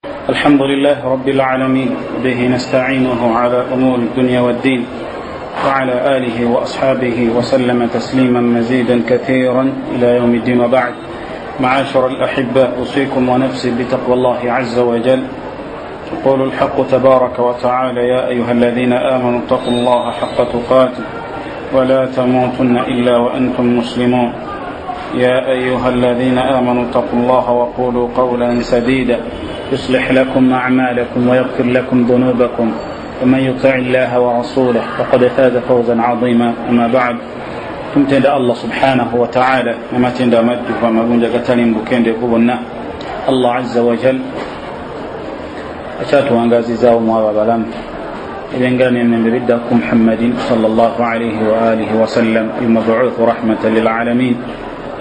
الحمد لله رب العالمين، به نستعينه على أمور الدنيا والدين، وعلى آله وأصحابه وسلم تسليما مزيدا كثيرا إلى يوم الدين، وبعد. معاشر الأحبة، أوصيكم ونفسي بتقوى الله عز وجل. يقول الحق تبارك وتعالى: يا أيها الذين آمنوا اتقوا الله حق تقاته ولا تموتن إلا وأنتم مسلمون. يا أيها الذين آمنوا اتقوا الله وقولوا قولا سديدا يصلح لكم أعمالكم ويغفر لكم ذنوبكم، ومن يطع الله ورسوله فقد فاز فوزا عظيما. أما بعد، tumtenda Allah subhanahu wa ta'ala amatenda amajjuvu amabunja gatali mubukendevu bwonna. Allah azza wajal akyatuwangazizaawo mu abo abalamu. Ebyengera n'emirembe bidda ku Muhammadin sallallahu alaihi wa alihi wasallam, almabuuthu rahmatan lilalamin.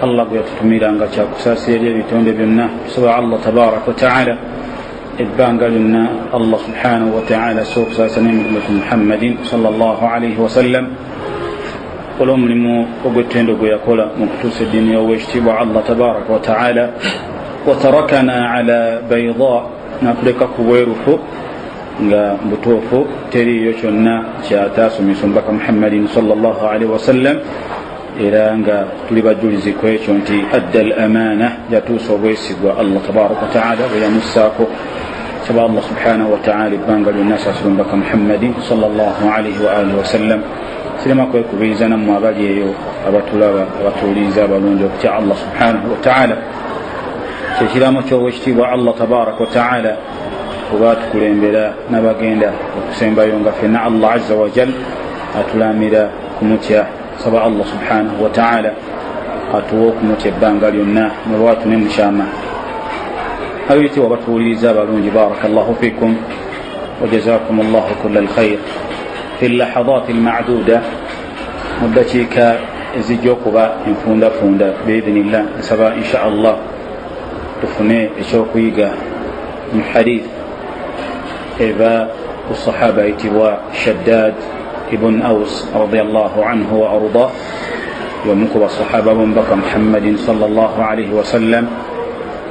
Allah gwe yatutumira nga kyakusaasira eri ebitonde byonna. Tusaba Allah tabaraka wataala ebbanga lyonna Allah subhanahu wataala so okusaasira n'emirembe ku Muhammadin sallallahu alaihi wasallam, olw'omulimu ogw'ettendo gwe yakola mu kutuusa eddiini y'owekitiibwa Allah tabaraka wataala. Watarakana ala baida, natuleka ku bwerufu nga butuufu, teriiyo kyonna kyataasomesa omubaka Muhammadin sallallahu alaihi wasallam. Era nga tuli bajulizi ku ekyo nti adda al amaana, yatuusa obwesigwa Allah tabaraka wataala bwe yamussaako. Saba Allah subhanahu wataala ebbanga lyonna asaasira omubaka Muhammadin sallallahu alaihi wa alihi wasallam. Sirema kwekubiriza nammwe abali eyo abatulaba abatuwuliriza abalungi okutya Allah subhanahu wataala. Kyekiraamo ky'owekitiibwa Allah tabaraka wataala oba tukulembera n'abagenda okusembayo nga ffenna Allah azza wajal atulamira kumutya. Saba Allah subhanahu wataala atuwe okumutya ebbanga lyonna mulwatu ne mukyama. Abiyitibwa batuwuliriza abalungi, barakallahu fikum wajazakum llahu kulla alkhair. Fi lahadati almaduda, mu ddakiika ezijja okuba enfundafunda biidhinillah, nsaba insha Allah tufune ekyokuyiga mu hadith eva ku sahaba ayitibwa Shaddad ibn Aus radiallahu anhu wa arda, yomu ku basahaba b'omubaka Muhammadin sallallahu alaihi wasallam.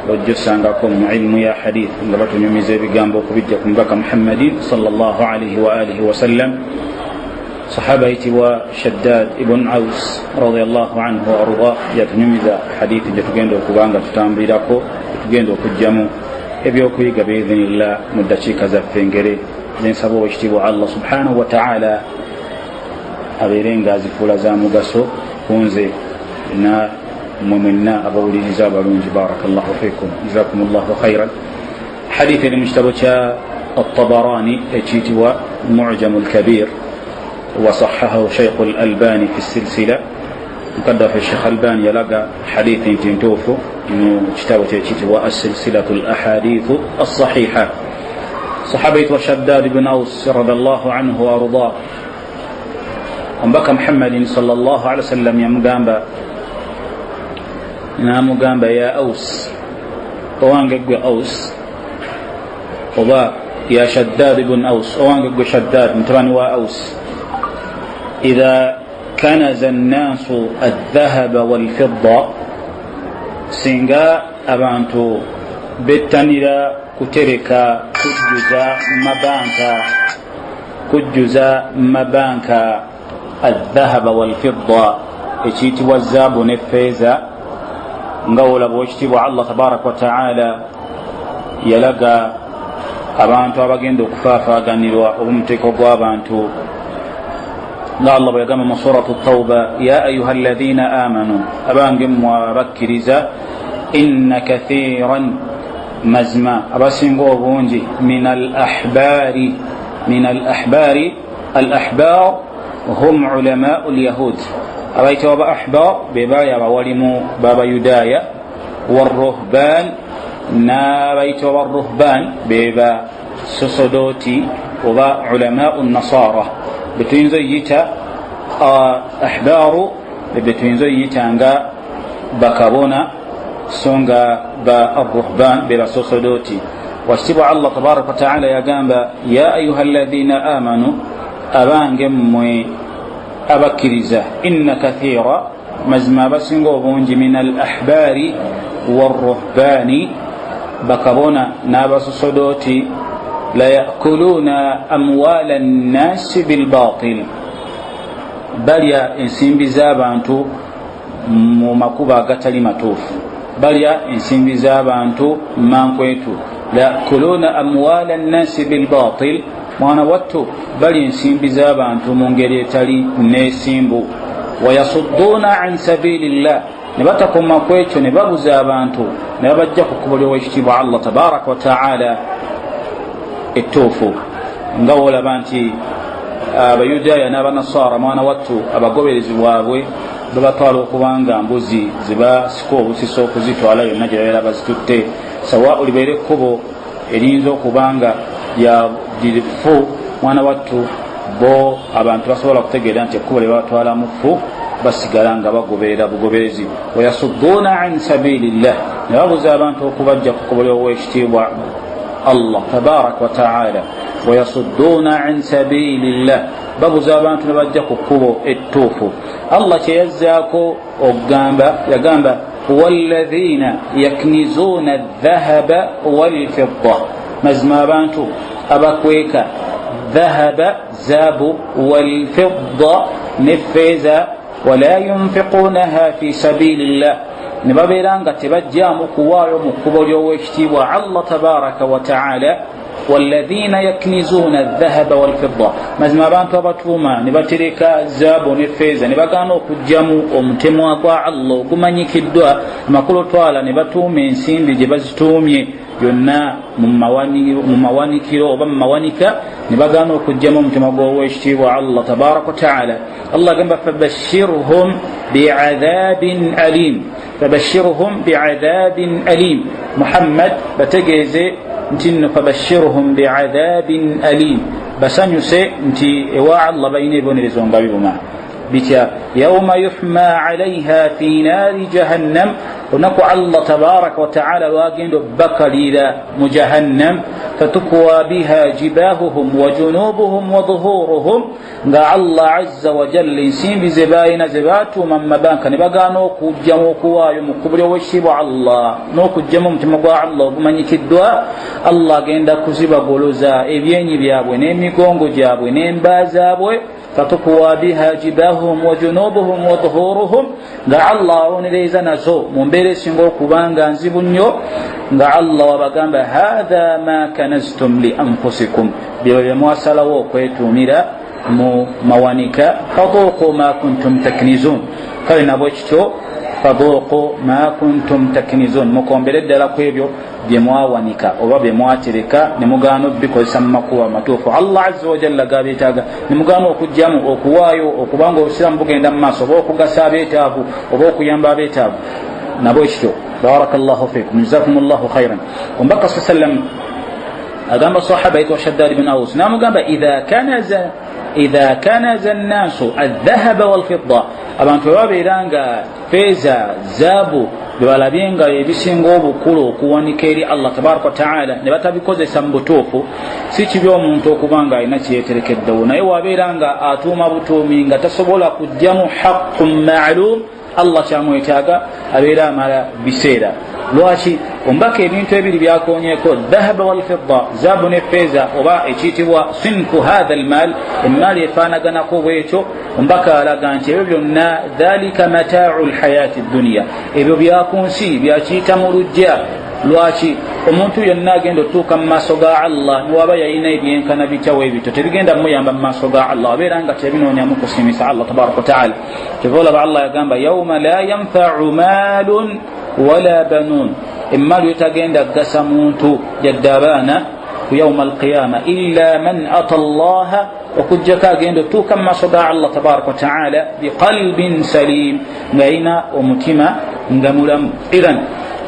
Ojja osangako mu ilmu ya hadith nga batunyumiza ebigambo okubijja ku mubaka Muhammadin sallallahu alaihi wa alihi wasallam. Sahaba ayitibwa Shaddad ibn Aus radiallahu anhu wa arda yatunyumiza hadithi gye tugenda okuba nga tutambulirako, tugenda okugjamu ebyokuyiga biidhinillah mu ddakiika zaffe engere zensaba owekitiibwa Allah subhanahu wataala abeere nga azifuula za mugaso kunze na mmwe mwenna abawuliriza abalungi. Barakallahu fikum, jazakum llahu khairan. Hadithi eri mu kitabo kya Atabarani ekiyitibwa Mujamu lkabir, wasahahahu Shaikhu Lalbani fi silsila. Mukadde waffe Sheikh Albani yalaga hadithi nti ntuufu mu kitabo kyekiyitibwa Assilsilatu Lahadithu Alsahiha. Sahaba yitibwa Shaddad ibn Aus radiallahu anhu waardah, omubaka Muhammadin sal llah alihi wasallam yamugamba namugamba: ya Aus, owange gwe Aus, oba ya Shaddad ibn Aus, owange gwe Shaddad mutabani wa Aus, idha kanaza nnaasu aldhahaba walfidda, singa abantu bettanira kutereka kujjuza mabanka, kujjuza mabanka aldhahaba walfidda, ekiyitibwa zaabu ne feeza, nga wolaba owekitiibwa Allah tabaraka wataala yalaga abantu abagenda okufaafaganirwa oba omuteeko gw'abantu, nga Allah bwe yagamba mu suratu Tauba: ya ayuha alladhina amanu, abange mmwe abakkiriza, inna kathiran, mazima abasinga obungi, min al ahbari, min al ahbari, al ahbar hum ulamau lyahud, abayitibwa ba ahbar be baali abawalimu b'abayudaaya, waruhban, n'abayitibwa baruhban be ba sosodooti oba ulamau nasara, betuyinza oyita ahbaaru, betuyinza oyita nga bakabona, so nga ba arruhban be basosodooti. Wakitibwa Allah tabaraka wataala yagamba: ya ayuha alladhina amanu, abange mmwe abakkiriza, inna kathira, mazima abasinga obungi, min al ahbaari warruhbaani, Bakabona n'abasosodooti la yakuluuna amwala nnasi bilbatil, balya ensimbi z'abantu mu makubo agatali matuufu, balya ensimbi z'abantu mankwetu. La yakuluuna amwala nnasi bilbatil, mwana wattu balya ensimbi z'abantu mu ngeri etali neesimbu. Wayasudduuna an sabilillah, ne batakoma ku ekyo, ne babuza abantu ne babajja ku kkubo ly'owekitiibwa Allah tabaraka wataala ettuufu. Nga woolaba nti Abayudaaya n'Abanasaara, mwana wattu, abagoberezi bwabwe babatwala okubanga mbuzi zebasika obusisa okuzitwala yonna gye babeera bazitutte, sawa libeere ekkubo eriyinza okubanga lirifu, mwana wattu bo abantu basobola kutegeera nti ekkubo lye babatwalamu ffu, basigala nga bagoberera bugoberezi. Wayasudduuna an sabilillah, ne babuza abantu okubajja ku kkubo ly'owekitiibwa Allah tabaraka wataala. Wayasudduuna an sabilillah, babuza abantu ne bajja ku kkubo ettuufu. Allah kyeyazzaako okugamba, yagamba walladhina yaknizuuna dhahaba walfidda, mazima abantu abakweka dhahaba, zaabu, walfidda, ne feeza, wala yunfiquunaha fi sabilillah, ne babeera nga tebajjaamu kuwaayo mu kkubo ly'owekitiibwa Allah tabaraka wataala. Walladhina yaknizuuna dhahaba walfidda, mazima abantu abatuuma ne batereka zaabu ne feeza ne bagaana okugjamu omutemwa gwa Allah ogumanyikiddwa, amakulu twala ne batuuma ensimbi gye bazituumye yonna mu mawanikiro oba mu mawanika, ne bagaana okugjamu omutemwa gw'owekitiibwa Allah tabaraka wataala. Allah agamba fabashirhum biadhabin alim, fabashirhum biadhabin alim, Muhammad bategeeze nti nno fabashirhum biadhabin alim, basanyuse nti ewa Allah balina ebibonerezo nga bibuma bitya. Yauma yuhma alaiha fi naari jahannam, olunaku Allah tabaraka wataala lwagenda obbakalira mu jahannam. Fatukwa biha jibahuhum wa junubuhum wa dhuhuruhum, nga Allah azza wajalla ensimbi ze balina ze batuuma mu mabanka ne bagaana okugjamu okuwaayo mu kkubo ly'owekitiibwa Allah n'okugjamu omutima gwa Allah ogumanyikiddwa, Allah agenda kuzibagoloza ebyenyi byabwe n'emigongo gyabwe n'emba zaabwe. Fatukwa biha jibahuhum wa junubuhum wa dhuhuruhum, nga Allah awonereza nazo mu mbeera esinga okuba nga nzibu nnyo, nga Allah wabagamba hatha ma kanaztum li anfusikum, byebyo bye mwasalawo okwetuumira mu mawanika. Fadhuqu ma kuntum taknizun, kale nabwe kityo fadhuqu ma kuntum taknizun, mukombere ddala ku ebyo bye mwawanika oba bye mwatereka ne mugaana obikozesa mu makubo amatuufu Allah azza wajalla gabeetaaga, ne mugaana okugjamu okuwaayo okubanga obusiraamu bugenda mu maaso oba okugasa abeetaavu oba okuyamba abeetaavu. Nabwe kityo barakallahu fikum, jazakum llahu khairan. Omubaka sa sallam agamba sahaba yitwa Shaddad bin Aus, namugamba idha kanaza nnaasu aldhahaba walfidda, abantu bwe babeera nga feeza, zaabu byebalabye nga ebisinga obukulu okuwanika eri Allah tabaraka wataala ne batabikozesa mu butuufu, si kibi omuntu okuba nga alina kyeyeterekeddewo, naye wabeera nga atuuma butuumi nga tasobola kugjamu haqqun maalum Allah kyamwetaaga, abeera amala biseera. Lwaki omubaka ebintu ebiri byakonyeko dhahaba walfidda, zaabu ne feeza, oba ekiyitibwa sinfu hatha almal, emaali efaanaganako bwekyo, omubaka alaga nti ebyo byonna dhalika mataau lhayati dduniya, ebyo byaku nsi byakiyita mu lujja. Lwaki omuntu yonna agenda otuuka mu maaso ga Allah niwaba yalina ebyenkana bityawo ebityo tebigenda muyamba mu maaso ga Allah, abeera nga tebinoonyamu kusiimisa Allah tabaraka wataala. Kyova olaba Allah yagamba yauma la yanfau maalun wala banuun, emaali yetagenda kugasa muntu yadde abaana ku yauma alqiyama, illa man ata llaha, okujjako agenda otuuka mu maaso ga Allah tabaraka wataala biqalbin salim, ng'alina omutima nga mulamu. Idhan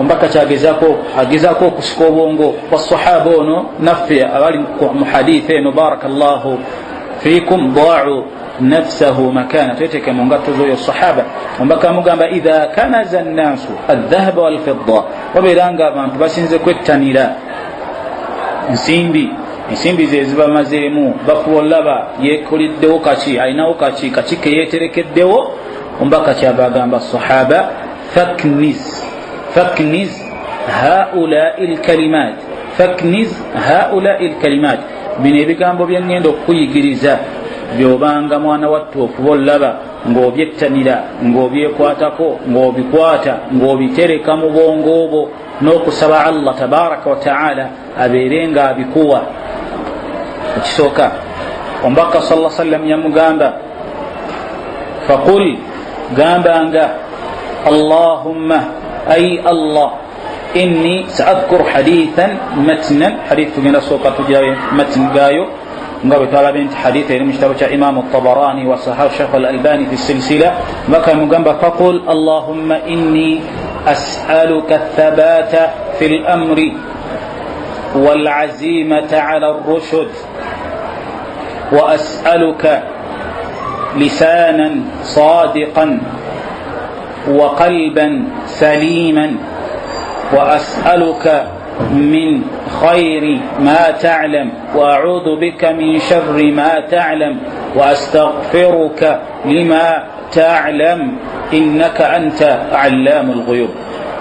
omubaka kyagezaako okusika obwongo bwa sahaba ono naffe abali mu haditha eno, barakallahu fikum, daau nafsahu makana, tweteeke mu ngatto z'oyo sahaba. Omubaka amugamba idha kanaza nnaasu aldhahaba walfidda, wabeera nga abantu basinze kwettanira nsimbi, ensimbi ze zibamazeemu, bafuba olaba yekoliddewo kaki, alinawo kaki, kaki keyeterekeddewo. Omubaka kyava agamba sahaba fakniz, fakniz Haulai lkalimat, fakniz haulai lkalimat, bino ebigambo byengenda okukuyigiriza byobanga mwana wattu okuba olaba ng'obyettanira, ng'obyekwatako, ng'obikwata, ng'obitereka mu bwongo obwo n'okusaba Allah tabaraka wataala abeere nga abikuwa. Ekisooka, omubaka sa sallam yamugamba, faqul, gambanga, allahumma, ay Allah, inni saadhkuru hadithan matnan. Hadith tugenda sooka tugirabe matn gayo nga bwe twalabye nti hadith eri mu kitabo kya Imamu Tabarani wa sahahu Shekh Al Albani fi silsila. Mbaka mugamba, faqul allahumma inni asaluka athabata fi lamri walazimata ala rushud wa asaluka lisanan sadiqan wa qalban saliman wa asaluka من خير ما تعلم وأعوذ بك من شر ما تعلم وأستغفرك لما تعلم إنك أنت علام الغيوب.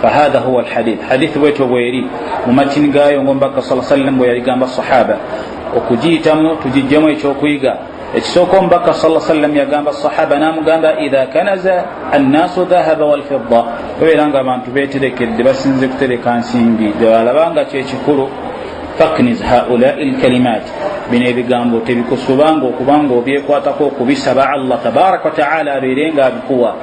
فهذا هو الحديث. حديث bwetyo bweri mu matini gayo ng'omubaka sa sallam bwe yaligamba sahaba. Okugiyitamu tugijjemu ekyokuyiga ekisooka, omubaka sa sallam yagamba sahaba n'amugamba, idha kanaza annaasu dhahaba walfidda, babeera nga abantu beterekedde, basinze kutereka nsimbi, bebalaba nga kyekikulu, fakniz haulai lkalimat, bino ebigambo tebikusubanga okubanga obyekwatako okubisaba Allah tabaraka wataala abeere nga abikuwa.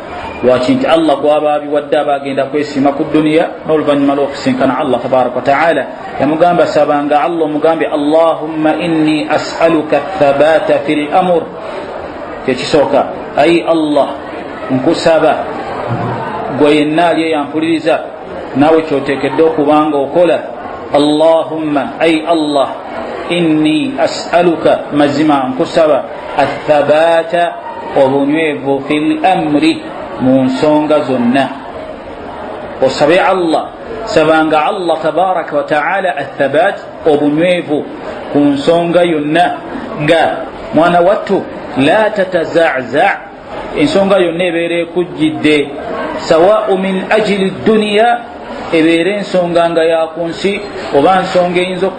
Lwaki? Nti Allah gwaba abiwadde aba agenda kwesiima ku duniya n'oluvannyuma lw'okusinkana Allah tabaraka wataala. Yamugamba, sabanga Allah omugambe, allahumma inni asaluka thabata fi lamur. Kyekisooka, ai Allah, nkusaba gwe yenna ali eyampuliriza naawe kyoteekedde okubanga okola, allahumma, ai Allah, inni asaluka, mazima nkusaba, athabata, obunywevu, fi lamri, mu nsonga zonna. Osabe Allah, sabanga Allah tabaraka wataala athabat, obunywevu ku nsonga yonna, nga mwana wattu la tatazaza, ensonga yonna ebeera ekujjidde, sawau min ajili duniya, ebeera ensonga nga ya ku nsi oba nsonga eyinza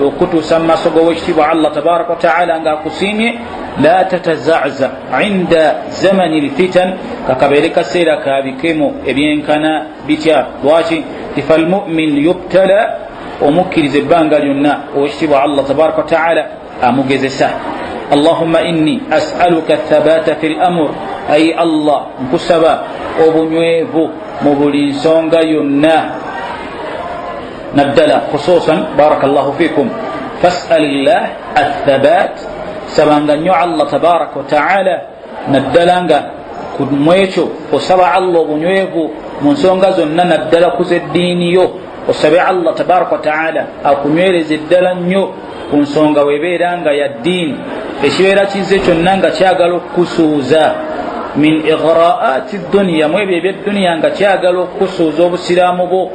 okutuusa mu maaso g'owekitiibwa Allah tabaraka wataala ng'akusiimye. La tatazaza inda zamani lfitan, kakabeere kaseera ka bikemo ebyenkana bitya. Lwaki? Ti falmumin yubtala, omukkiriza ebbanga lyonna owekitiibwa Allah tabaraka wataala amugezesa. Allahumma inni asaluka thabata fi lamur, ai Allah, nkusaba obunywevu mu buli nsonga yonna, naddala khususan, baraka llahu fikum, fasal llah athabat, sabanga nnyo Allah tabaraka wataala, naddala nga mwekyo osaba Allah obunywevu mu nsonga zonna, naddala kuza eddiini yo. Osabe Allah tabaraka wataala akunywereza eddala nnyo ku nsonga webeera nga ya ddiini, ekibeera kize kyonna nga kyagala okukusuuza min ighraati duniya, mu ebyo ebyedduniya, nga kyagala okukusuuza obusiraamu bwo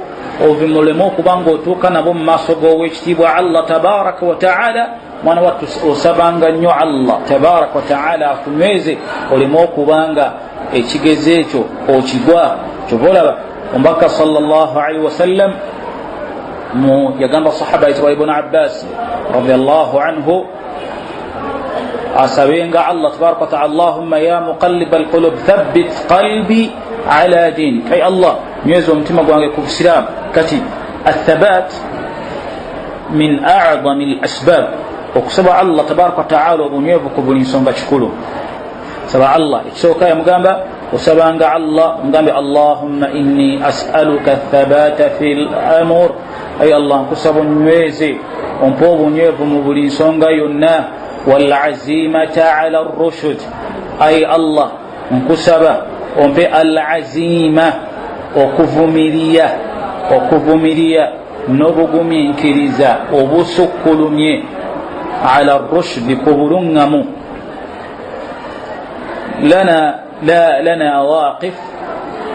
ovimuleme okuba nga otuuka nabo mu maaso g'owekitiibwa Allah tabaraka wataala. Mwana wattu, osabanga nnyo Allah tabaraka wataala akunyweze oleme okuba nga ekigezo ekyo okigwa. Kyova olaba omubaka salllah alaihi wasallam yagamba sahaba ayitibwa Ibunu Abbas radiallahu anhu asabenga Allah tabaraka wataala, allahumma ya muqaliba alqulub thabbit qalbi ala dinik, ay Allah, nyweza omutima gwange ku busiraamu. Kati athabat min acdami lasbab, okusaba Allah tabaraka wataala obunywevu ku buli nsonga kikulu. Saba Allah, ekisooka yamugamba, osabanga Allah omugambe, allahumma inni asaluka thabata fi lamur, ay Allah, nkusaba onyweze, ompe obunywevu mu buli nsonga yonna, walazimata ala rushud, ay Allah, nkusaba ompe alazima, okuvumiriya, okuvumiriya n'obugumiikiriza obusukkulumye, ala rushdi, ku buluŋŋamu. Lana la lana waqif,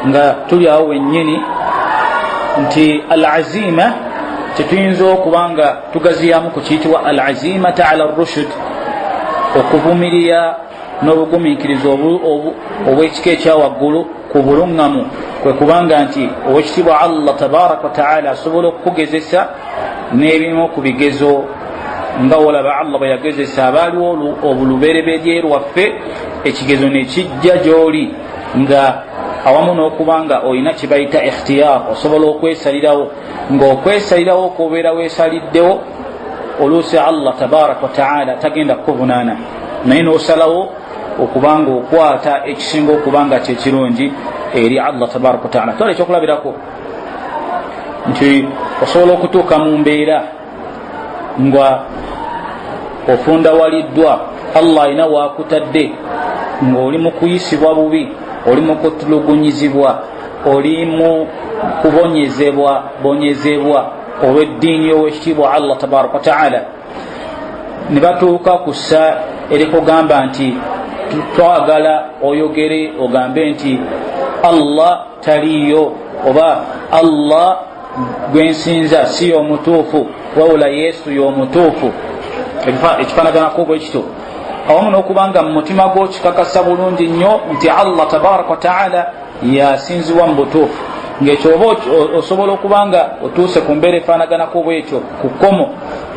nga tuli awo wennyini nti alazima tetuyinza okuba nga tugaziyamu ku kiyitibwa alazimata ala rushud, okuvumiriya n'obugumiikiriza obw'ekika ekyawaggulu ku buluŋŋamu. Kwe kubanga nti owekitiibwa Allah tabaraka wataala asobola okukugezesa n'ebimu ku bigezo nga olaba Allah bwe yagezesa abaaliwo obulubereberye lwaffe, ekigezo ne kijja gy'oli nga awamu n'okuba nga olina kye bayita ikhtiyar, osobola okwesalirawo, ng'okwesalirawo kwobeera weesaliddewo oluusi Allah tabaraka wataala tagenda kukuvunaana, naye n'osalawo okuba nga okwata ekisinga okuba nga kyekirungi eri Allah tabaraka wataala. Twala ekyokulabirako nti osobola okutuuka mu mbeera nga ofundawaliddwa, Allah alina waakutadde ng'oli mu kuyisibwa bubi, oli mu kutulugunyizibwa, oli mu kubonyezebwa bonyezebwa olw'eddiini y'owekitiibwa Allah tabaraka wataala, ne batuuka ku ssa erikugamba nti twagala oyogere ogambe nti Allah taliiyo, oba Allah gwensinza si y'omutuufu wabula Yesu y'omutuufu, ekifaanaganako bwe kityo, awamu n'okuba nga mu mutima gwo kikakasa bulungi nnyo nti Allah tabaraka wataala yasinzibwa mu butuufu, ng'ekyo oba osobola okuba nga otuuse ku mbeera efaanaganako bwekyo ku kkomo,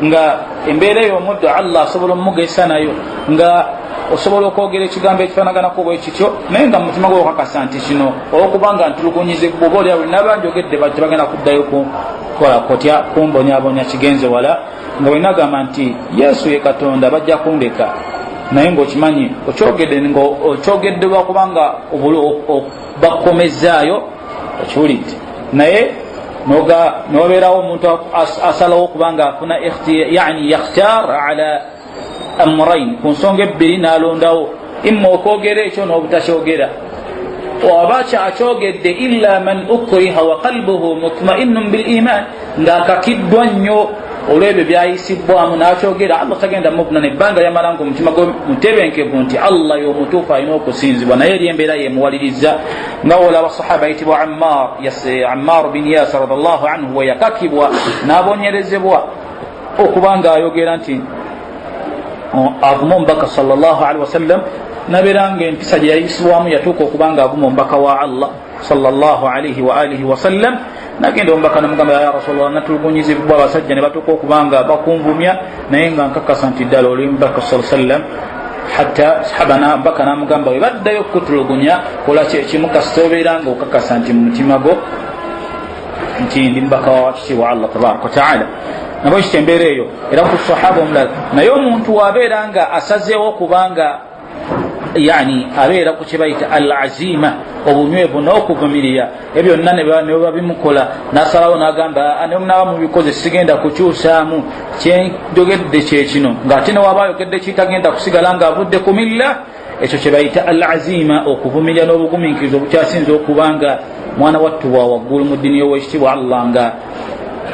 nga embeera eyo omuddo Allah asobola omugesa nayo, nga osobola okwogera ekigambo ekifaanaganako bwe kityo, naye nga mu mutima gwo okakasa nti kino olwokuba nga ntulugunyizibwa oba oliawo naba njogedde tebagenda kuddayo kukola kotya kumbonyabonya kigenze wala, nga bwe nagamba nti Yesu ye Katonda bajja kundeka, naye ng'okimanyi okyogedde ng'okyogedde lwakubanga bakukomezaayo okiwulidde, naye nowabeerawo omuntu asalawo okubanga afuna yani yakhtar ala amrain, ku nsonga ebbiri n'alondawo imma okwogera ekyo n'obutakyogera, oba akyogedde illa man ukriha wa qalbuhu mutmainun bil iman, ng'akakiddwa nnyo olw'ebyo byayisibwamu n'akyogera, Allah tagenda muvunana ebbanga lyamala nga omutima gwe mutebenkevu nti Allah y'omutuufu alina okusinzibwa, naye eri embeera yemuwaliriza. Nga wolaba sahaba ayitibwa Ammar bin Yasir radiallahu anhu we yakakibwa n'abonyerezebwa okuba nga ayogera nti avuma omubaka sallallahu alaihi wasallam, nabeera nga empisa gye yayisibwamu yatuuka okuba nga avuma omubaka wa Allah sallallahu alaihi wa alihi wasallam, nagenda omubaka namugamba ya Rasulallah, natulugunyizibwa abasajja ne batuuka okuba nga bakunvumya, naye nga nkakasa nti ddala oli mubaka sa sallam. Hatta sahaba mbaka namugamba we baddayo okukutulugunya kola kyekimu, kasita obeera nga okakasa nti mu mutima gwo nti ndi mubaka wa kitiibwa Allah tabaraka wataala. Nabo kityo embeera eyo era ku sahaba omulala, naye omuntu wabeera nga asazeewo okubanga yani abeera ku kyebayita al azima, obunywevu n'okuvumirira ebyo byonna ne baba bimukola, n'asalawo n'agamba nemunaba mubikoze sigenda kukyusaamu, kyenjogedde kyekino, ng'ate newaba ayogedde kitagenda kusigala ng'avudde ku milla, ekyo kyebayita al azima, okuvumirira n'obugumiikiriza obukyasinza okuba nga mwana wattu wa waggulu mu ddiini y'owekitiibwa Allah, nga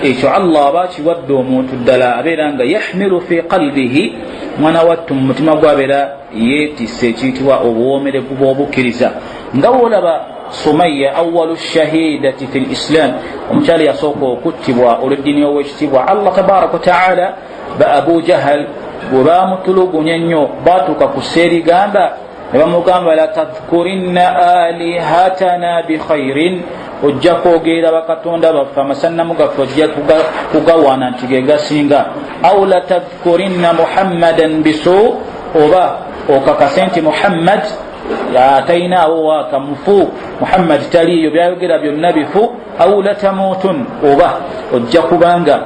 ekyo Allah aba akiwadde omuntu ddala abeera nga yahmilu fi qalbihi, mwana wattu mu mutima gwe abeera yeetisse ekiyitibwa obuwoomerevu bw'obukkiriza. Nga woolaba Sumaya awalu shahidati fi lislam, omukyala yasooka okuttibwa olw'eddiini y'owekitiibwa Allah tabaraka wataala, ba Abu Jahal bwe bamutulugunya ennyo batuuka ku sseerigamba ne bamugamba latadhkurinna alihatana bikhairin, ojja kwogerera bakatonda baffe amasannamu gaffe ojja kugawaana nti ge gasinga, au latadhkurinna Muhammadan bisu, oba okakase nti Muhammad talinaawo waaka mufu, Muhammad taliiyo byayogera byonna bifu, au latamutun, oba ojja kubanga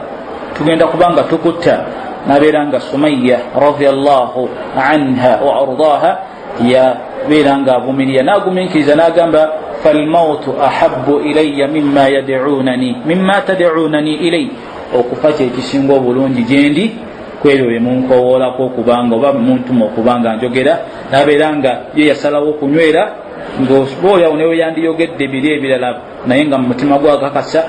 tugenda kubanga tukutta. Nabeera nga Sumaya radiallahu anha wa ardaha yabeera nga avumirira n'agumiikiriza n'agamba falmautu ahabu ilaya mimma yadunani mimma tadunani ilai, okufa kyekisinga obulungi gyendi kwebyo byemunkowoolako okubanga oba muntuma okubanga njogera. Nabeera nga ye yasalawo okunywera ngaobaoliawo newe yandiyogedde biri ebirala, naye nga mu mutima gwakakasa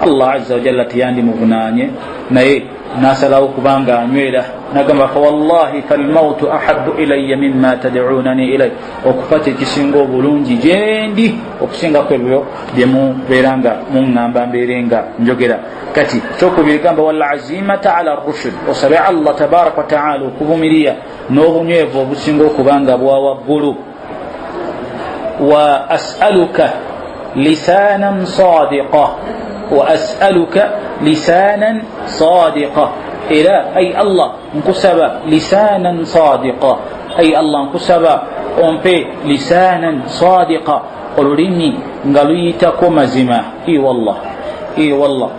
Allah azza wajalla teyandimuvunaanye, naye nasalawo kubanga anywera nagamba fawallahi falmautu ahabu ilaya mima tadunani ilai, okufa kyekisinga obulungi gyendi okusingaku ebyo byemubeera nga muŋŋamba mbeere nga njogera. Kati kyokubiri gamba walazimata ala rushud, osabe Allah tabaraka wataala okuvumirira n'obunywevu obusinga okuba nga bwa waggulu. Wa asaluka, Lisanan sadiqa, wa as'aluka lisanan sadiqa, era ai Allah nkusaba lisanan sadiqa, ai Allah nkusaba ompe lisanan sadiqa, olulimi nga luyitako mazima. I wallah, i wallah,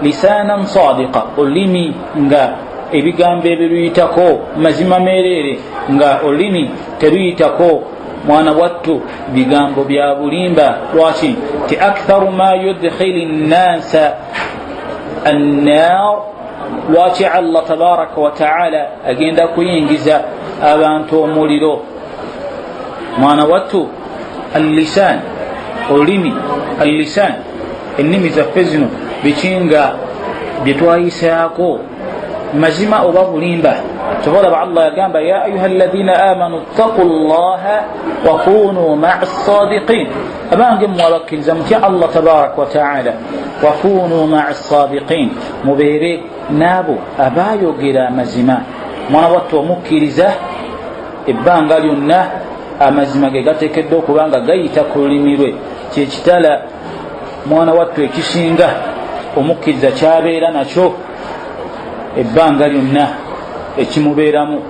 lisanan sadiqa, olulimi nga ebigambo ebiruyitako mazima meereere, nga olulimi teruyitako mwana wattu bigambo bya bulimba. Lwaki? Ti aktharu ma yudkhili nnasa annar, lwaki Allah tabaraka wataala agenda kuyingiza abantu omuliro? Mwana wattu allisan, olulimi, allisan, ennimi zaffe zino bikinga byetwayisaako mazima oba bulimba. Kyova Allah yagamba ya ayuha alladhina amanu ttaqu llaha wakunu maa sadiqin, abange mmwe abakkiriza mutya Allah tabaraka wataala, wakunu maa sadiqin, mubeere n'abo abayogera amazima. Mwana wattu omukkiriza ebbanga lyonna amazima ge gateekeddwa okuba nga gayita ku lulimi lwe, kyekitala mwana wattu ekisinga omukkiriza kyabeera nakyo ebbanga lyonna ekimubeeramu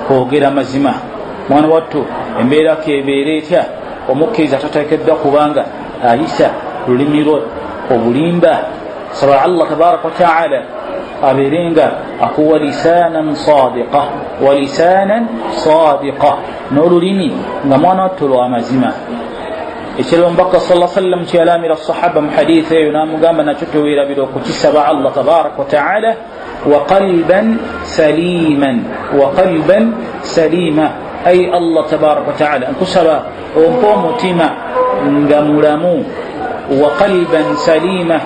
kwogera mazima. Mwana wattu embeera kebeera etya, omukkiriza tateekeddwa kubanga ayisa lulimi lwe obulimba. Saba Allah tabaraka wataala abeere nga akuwa lisanan sadiqa, wa lisanan sadiqa, n'olulimi nga mwana wattu lwa mazima. Ekirala omubaka sala sallam kyeyalamira sahaba mu haditha eyo n'amugamba nakyo teweerabira okukisaba Allah tabaraka wataala, wa qalban saliman, wa qalban salima, ai Allah tabaraka wataala nkusaba ompe omutima nga mulamu. Wa qalban salima,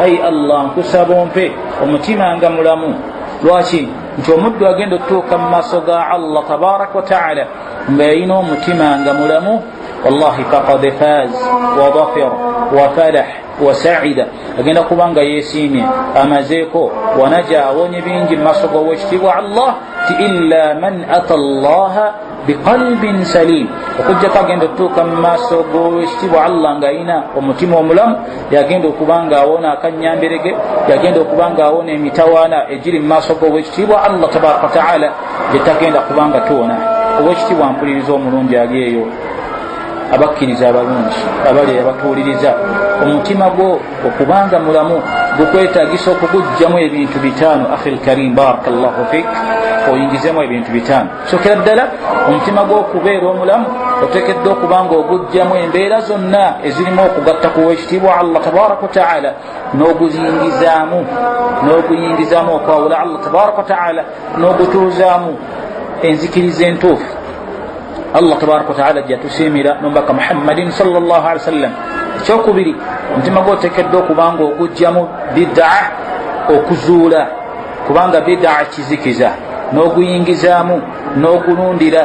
ai Allah nkusaba ompe omutima nga mulamu. Lwaki? Nti omuddu agenda okutuuka mu maaso ga Allah tabaraka wataala nga yalina omutima nga mulamu, wallahi faqad faz wa dhafir wa falah wa saida, agenda kuba nga yeesiimye amazeeko, wanaja awonye bingi mu maaso g'owekitiibwa Allah. Ti illa man ata llaha biqalbin salim, okujjako agenda okutuuka mu maaso g'owekitiibwa Allah ng'alina omutima omulamu, yagenda okuba nga awona akanyamberege, yagenda okuba nga awona emitawaana egiri mu maaso g'owekitiibwa Allah tabaraka wataala gyetagenda kuba nga tuwona. Owekitiibwa mpuliriza omulungi ali eyo, abakkiriza abalungi abali abatuwuliriza, omutima gwo okubanga mulamu gukwetagisa okugugjamu ebintu bitaano. Akhi lkarim barakallahu fik, oyingizemu ebintu bitaano. Sokera ddala omutima gwo okubeera omulamu oteekeddwa okuba nga ogugjamu embeera zonna ezirimu okugatta ku wekitiibwa Allah tabaraka wataala, n'oguyingizaamu, n'oguyingizaamu okwawula Allah tabaraka wataala, n'ogutuuzaamu enzikiriza entuufu Allah tabaraka wataala gyatusiimira nomubaka Muhammadin sallallahu alaihi wasallam. Ekyokubiri, omutima gwo oteekeddwa okuba nga ogugjamu bidaa, okuzuula, kubanga bidaa kizikiza, n'oguyingizaamu n'ogulundira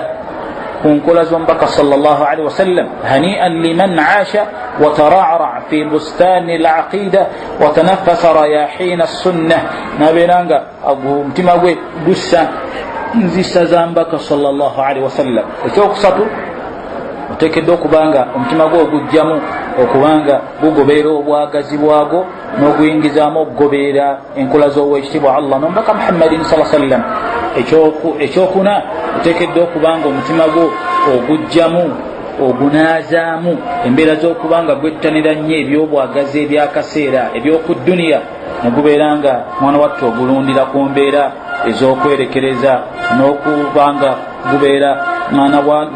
ku nkola z'omubaka sallallahu alaihi wasallam. Hanian liman aasha watarara fi bustani laqida watanafasa rayahina sunna, nabeera nga omutima gwe gussa nzisa za mbaka sallallahu alaihi wasallam. Ekyokusatu, oteekeddwa okuba nga omutima gwo ogugjamu okubanga gugoberera obwagazi bwagwo n'oguyingizaamu okugoberera enkola z'owekitiibwa Allah nomubaka Muhammadin saa sallam. Ekyokuna, oteekeddwa okuba nga omutima gwo ogugjamu ogunaazaamu embeera z'okuba nga gwettanira nnyo ebyobwagazi ebyakaseera ebyokudduniya, negubeera nga mwana wattu ogulundira ku mbeera ez'okwerekereza n'okuba nga gubeera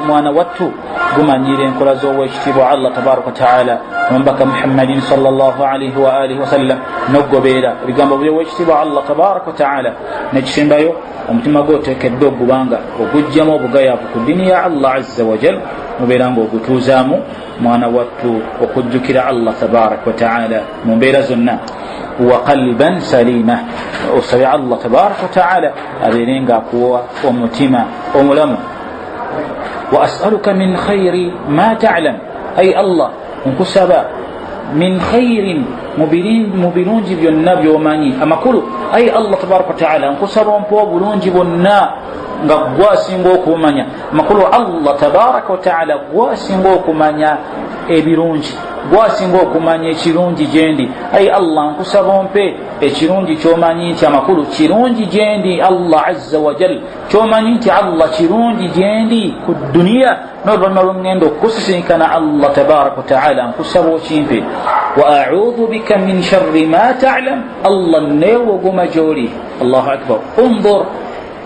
mwana wattu gumanyira enkola z'owekitiibwa Allah tabaraka wataala nomubaka Muhammadin sallallahu alaihi wa alihi wasallam, n'okugoberera ebigambo by'owekitiibwa Allah tabaraka wataala. Nekisembayo, omutima gwo oteekeddwa okubanga ogugjamu obugayaavu ku ddiini ya Allah azza wajal, mubeera nga ogutuuzaamu mwana wattu okujjukira Allah tabaraka wataala mu mbeera zonna. Wa qalban salima, osabe Allah tabaraka wataala abeere nga akuwa omutima omulamu. Wa asaluka min khairi ma talam, ai Allah nkusaba min khairin, mu birungi byonna byomanyi. Amakulu, ai Allah tabaraka wataala nkusaba ompa obulungi bwonna nga gwasinga okumanya. Amakulu, Allah tabaraka wataala gwasinga okumanya ebirungi. Gwasinga okumanya ekirungi gyendi. Ayi Allah, nkusaba ompe ekirungi kyomanyi nti amakulu kirungi gyendi. Allah azza wajal, kyomanyi nti Allah kirungi gyendi ku duniya n'oluvannyuma lwengenda okukusisinkana. Allah tabaraka wataala, nkusaba okimpe. Wa audhu bika min sharri ma talam. Allah, neewogoma gyoli. Allahu akbar. Undur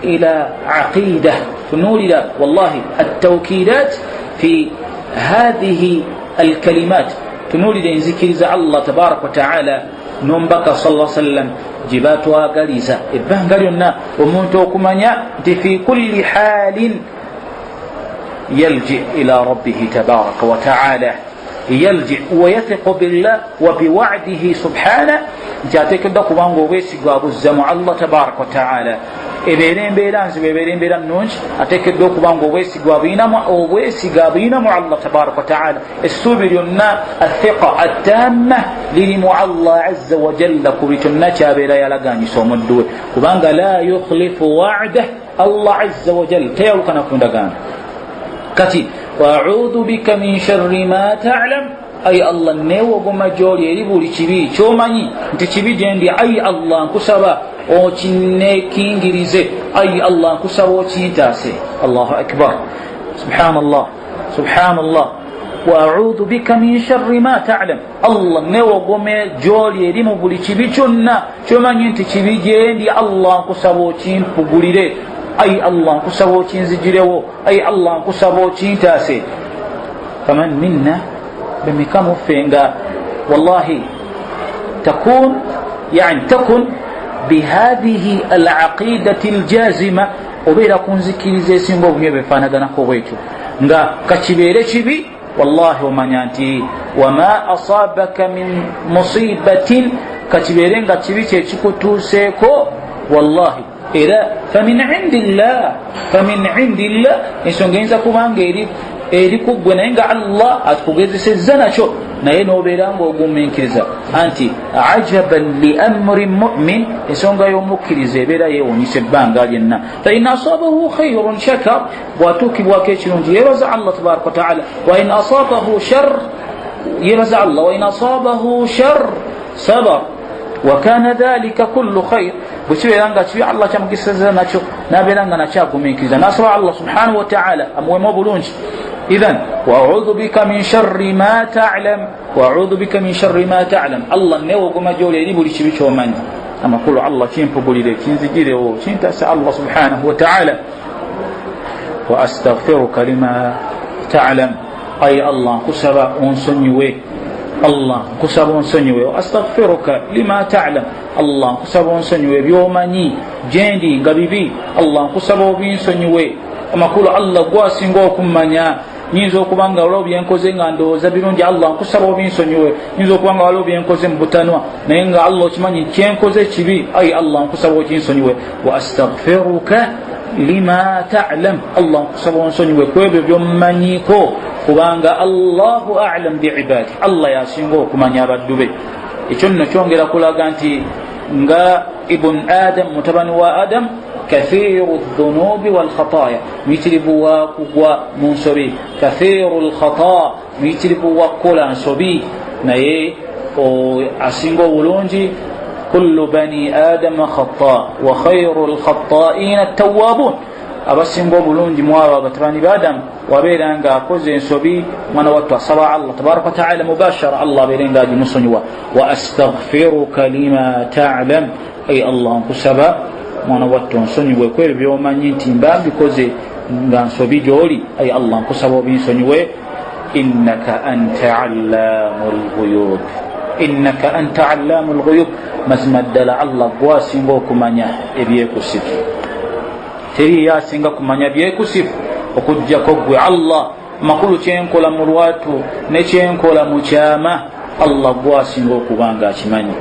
ila aqida, tunuulira wallahi altawkidat fi hathihi alkalimat. Tunuulira enzikiriza Allah tabaraka wataala n'omubaka sa sallam gye batwagaliza ebbanga lyonna, omuntu okumanya nti fi kulli halin yalji ila rabbihi tabaraka wataala, yalji wayathiqu billah wa biwadihi subhana, nti ateekeddwa kubanga obwesigwa buzza mu Allah tabaraka wataala. Ebeera embeera nzibu, ebeera embeera nnungi, ateekeddwa okuba nga obwesiga abuyinamu Allah tabaraka wataala. Essuubi lyonna, athiqa attamma, liri mu Allah azza wajalla ku buli kyonna kyabeera yalaganyisa omuddu we, kubanga la yukhlifu wadah, Allah azza wajal teyawukana ku ndagaano. Kati waaudhu bika min sharri ma talam. Ayi Allah, neewogoma gyoli eri buli kibi kyomanyi nti kibi gyendi. Ayi Allah, nkusaba okinekingirize. Ayi Allah, nkusaba okintaase. Allahu akbar. Subhanallah, subhanallah. Waaudhu bika min sharri ma talam. Allah, newogome gyoli eri mu buli kibi kyonna kyomanyi nti kibi gyendi. Allah, nkusaba okimpugulire. Ayi Allah, nkusaba okinzigirewo. Ayi Allah, nkusaba okintaase. Faman minna, bemeka muffe nga wallahi takun, yani takun bihadhihi alaqidati aljazima, obeera ku nzikiriza esinga obunywe befaanaganako bwetyo, nga kakibeere kibi, wallahi omanya nti wama asabaka min musibatin, kakibeere nga kibi kyekikutuuseeko, wallahi era famin indillah, famin indillah. Ensonga eyinza kubanga eri ku ggwe, naye nga Allah akugezesezza nakyo, naye nobeera nga ogumiikiriza. Anti ajaban li amri mumin, ensonga y'omukkiriza ebeera yeewunyisa ebbanga lyenna. Fain asabahu khairun shakar, bwatuukibwako ekirungi yeebaza Allah tabaraka wataala. Wain asabahu shar, yeebaza Allah. Wain asabahu shar sabar wakana dhalika kullu khair. Bwe kibeera nga kibi Allah kyamugiseza nakyo, nabeera nga nakyagumiikiriza, nasaba Allah subhanahu wataala amuwemu obulungi. Idhan waaudhu bika min sharri ma talam, waaudhu bika min sharri ma talam. Allah, newogoma gyoli eri buli kibi kyomanyi. Amakulu, Allah kimpugulire, kinzigirewo, kintasa. Allah subhanahu wataala, wa astaghfiruka lima talam. Ayi Allah, nkusaba onsonyiwe. Allah, nkusaba onsonyiwe. Wa astaghfiruka lima talam. Allah, nkusaba onsonyiwe byomanyi gyendi nga bibi. Allah, nkusaba obinsonyiwe. Amakulu, Allah gwasinga okummanya. Nyinza okuba nga waliwo byenkoze nga ndowooza birungi. Allah, nkusaba obinsonyiwe. Nyinza okuba nga waliwo byenkoze mu butanwa, naye nga Allah okimanyi kyenkoze kibi. Ayi Allah, nkusaba okinsonyiwe. Wa astaghfiruka lima talam. Allah, nkusaba onsonyiwe ku ebyo byommanyiiko, kubanga Allahu alam biibadi, Allah yasinga okumanya abaddu be. Ekyo nno kyongera kulaga nti nga ibun adam, mutabani wa Adam, kathiru dhunubi walkhataya, muyitirivu wa kugwa mu nsobi, kathiru lkhata, muyitirivu wa kukola nsobi, naye asinga obulungi, kullu bani adama khata wa khairu lkhataina tawabun. Abasinga obulungi mu abo abatabani ba Adamu, wabeera nga akoze ensobi, mwana wattu asaba Allah tabaraka wataala mubashara, Allah abeere nga agimusonyiwa. Wa astaghfiruka lima talam. Ay Allah, nkusaba mwana wattu onsonyiwe ku ebyo byomanyi nti mba mbikoze nga nsobi gyoli. Ay Allah, nkusaba obinsonyiwe. Innaka anta allamu lghuyub, innaka anta allamu lghuyub. Mazima ddala Allah gwasinga okumanya ebyekusifu. Teriyo asinga kumanya byekusifu okugjako gwe Allah. Amakulu, kyenkola mu lwatu nekyenkola mu kyama, Allah gwasinga okuba nga akimanyi.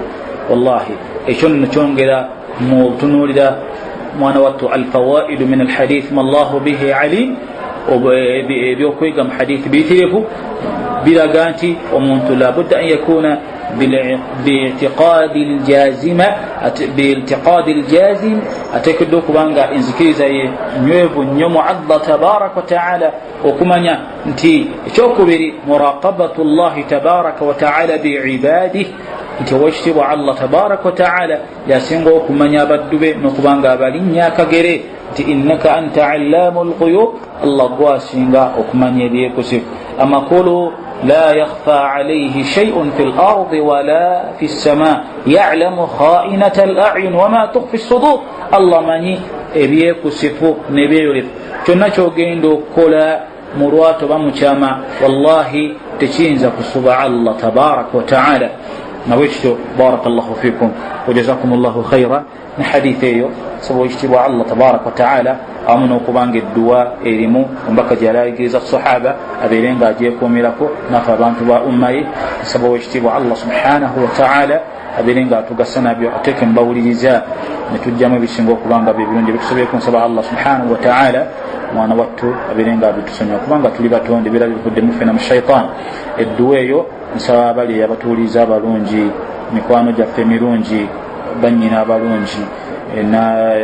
Wallahi ekyo nno kyongera mu tunuulira mwana wattu alfawaidu min alhadith, mallahu bihi alim. Ebyokuyiga mu hadithi biyitirivu, biraga nti omuntu labudda an yakuna Biitiqadi ljazim, ateekeddwa okuba nga enzikiriza ye nywevu nnyo mu Allah tabaraka wataala, okumanya nti ekyokubiri muraqabatu llahi tabaraka wataala biibadih, nti owekitiibwa Allah tabaraka wataala yasinga okumanya abaddu be n'okuba nga abalinnya akagere, nti innaka anta allamu lghuyub, Allah gwasinga okumanya ebyekusifu. Amakulu la yakhfa alaihi shayun fi lardi wala fi ssama yalamu khainata al ayun wama tukhfi sudur. Allah manyi ebyekusifu nebyeyolefu. Kyonna kyogenda okukola mu lwato oba mukyama, wallahi tekiyinza kusuba Allah tabaraka wataala. Nabwekityo, baraka llahu fikum wajazakum llahu khaira. Ne haditha eyo saba ekitiibwa Allah tabaraka wataala, awamu n'okubanga edduwa erimu omubaka gyalayigiriza sahaba abeere nga agyekuumirako naffe abantu ba umma ye. Nsaba owekitiibwa Allah subhanahu wataala abeere nga atugasa nabyo, ateeke mubawuliriza netujjamu ebisinga okubanga byebirungi bitusobyeko. Nsaba Allah subhanahu wataala mwana wattu abeere nga abitusonyiwa, kubanga tuli batonde, bira bivuddemu ffena mu shaitan. Edduwa eyo nsaba abali abatuwuliriza abalungi, mikwano gyaffe emirungi, bannyina abalungi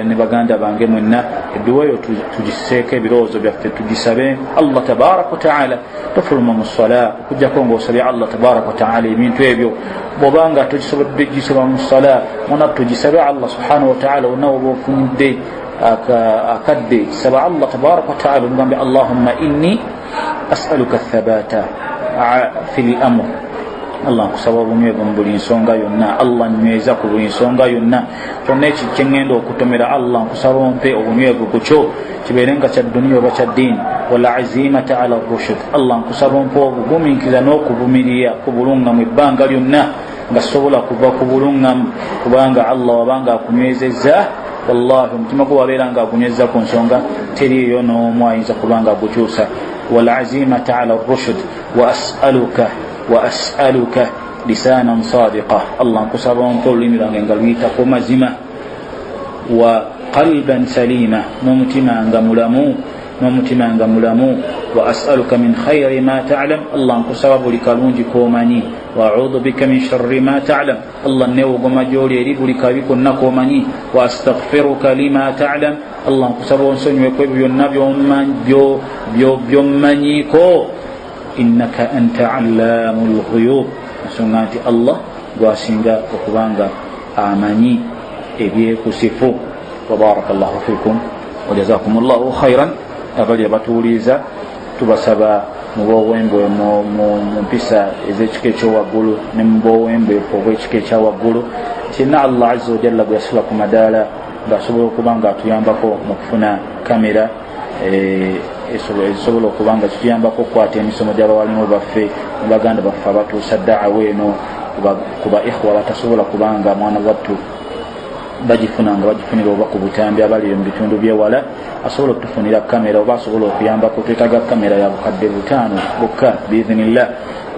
ne baganda bange mwenna, edduwa eyo tugiseeko ebirowoozo byaffe, tugisabe Allah tabaraka wataala. Tofuluma mu sala okujjako ngaosabye Allah tabaraka wataala ebintu ebyo. Bwobanga tokisobodde gisaba mu sala, mwana tugisabe Allah subhanahu wataala. Wonna woba ofunidde akadde, saba Allah tabaraka wataala, omugambe allahumma inni asaluka thabata fi lamur, Allah nkusaba obunywevu mu buli nsonga yonna, Allah nyweza ku buli nsonga yonna, kyonna eki kyeŋŋenda okutomera, Allah nkusaba ompe obunywevu ku kyo, kibeere nga kya duniya oba kya ddiini. Walazimata ala rushud, Allah nkusaba ompe obugumiikiriza n'okuvumirira ku buluŋŋamu ebbanga lyonna nga sobola kuva ku buluŋŋamu, kubanga Allah wabanga akunywezezza, wallahi omutima gwe wabeera nga agunyweza ku nsonga, teriiyo n'omu ayinza kubanga agukyusa. Walazimata ala rushud, wa asaluka lisanan sadiqa, Allah nkusaba ompe olulimi lwange nga luyitako mazima, wa qalban salima, n'omutima nga mulamu, n'omutima nga mulamu. Wa asaluka min khairi ma talam, Allah nkusaba buli kalungi komanyi, wa audhu bika min sharri ma talam, Allah newogoma gyoli eri buli kabi konna komanyi, wa astaghfiruka lima talam, Allah nkusaba onsonyiweko ebyo byonna byommanyiiko, innaka anta allamu lghuyub. Ensonga nti Allah gwasinga okubanga amanyi ebyekusifu. Wabaraka llahu fikum wajazakum llahu khairan. Abali abatuwuliriza tubasaba mubowembwe mu mpisa ez'ekika ekyowaggulu ne mubowembwe obw'ekika ekyawaggulu kirina Allah azza wajalla gwe yasula ku madaala ng'asobola okuba nga atuyambako mu kufuna kamera ezisobola okuba nga zituyambako okukwata emisomo gy'abawalimu baffe ne baganda baffe abatuusa daawa eno ku ba ikhwa batasobola kubanga mwana wattu bagifuna nga bagifunira oba ku butambi, abali mu bitundu byewala asobola okutufunira kamera oba asobola okuyambako. Twetaaga kamera ya bukadde 5 bokka biidhinillah.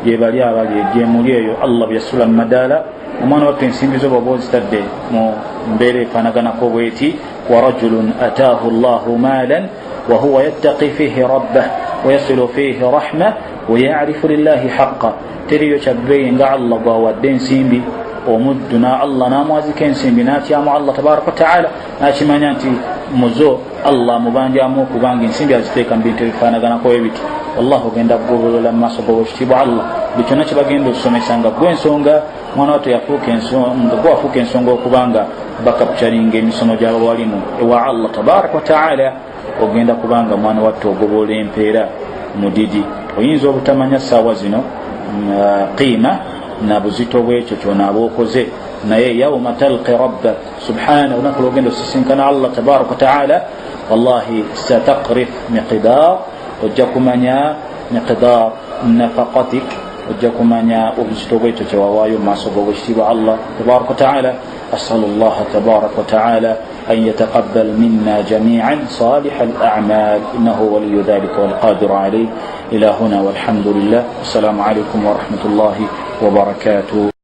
Gyebali abali gyemuli eyo Allah byasula mu madaala, omwana wattu ensimbi zo bwoba ozitadde mu mbeera efaanaganako bweti, wa rajulun ataahu llahu maalan wahuwa yattaqi fihi rabbah wayasilu fihi rahma wayarifu lillahi haqa. Teriyo kyabbeeyi nga Allah gwawadde ensimbi omuddu na Allah n'amwazika ensimbi n'atyamu Allah tabaraka wataala, n'akimanya nti muzo Allah mubanjamu okubanga ensimbi aziteeka mu bintu ebifaanaganako ebiti, wallahi ogenda kugobolola mu maaso g'owekitiibwa Allah buli kyonna kyebagenda okusomesa nga gwe ensonga. Mwana wattu nga gwe wafuuka ensonga okubanga bakapcaringa emisomo gy'abawalimu ewa Allah tabaraka wataala, ogenda kubanga mwana wattu ogobola empeera mudidi. Oyinza obutamanya ssaawa zino qiima na buzito bwekyo kyonaaba okoze, naye yauma talqi rabbak subhana, olunaku lwogenda osisinkana Allah tabaraka wataala, wallahi satakrif miqdar, ojja kumanya miqdar nafaqatik, ojja kumanya obuzito bwekyo kyewawaayo mu maaso g'obwekitiibwa Allah tabaraka wataala. Asalu llaha tabaraka wataala أن يتقبل منا جميعا صالح الأعمال إنه ولي ذلك والقادر عليه. إلى هنا والحمد لله، والسلام عليكم ورحمة الله وبركاته.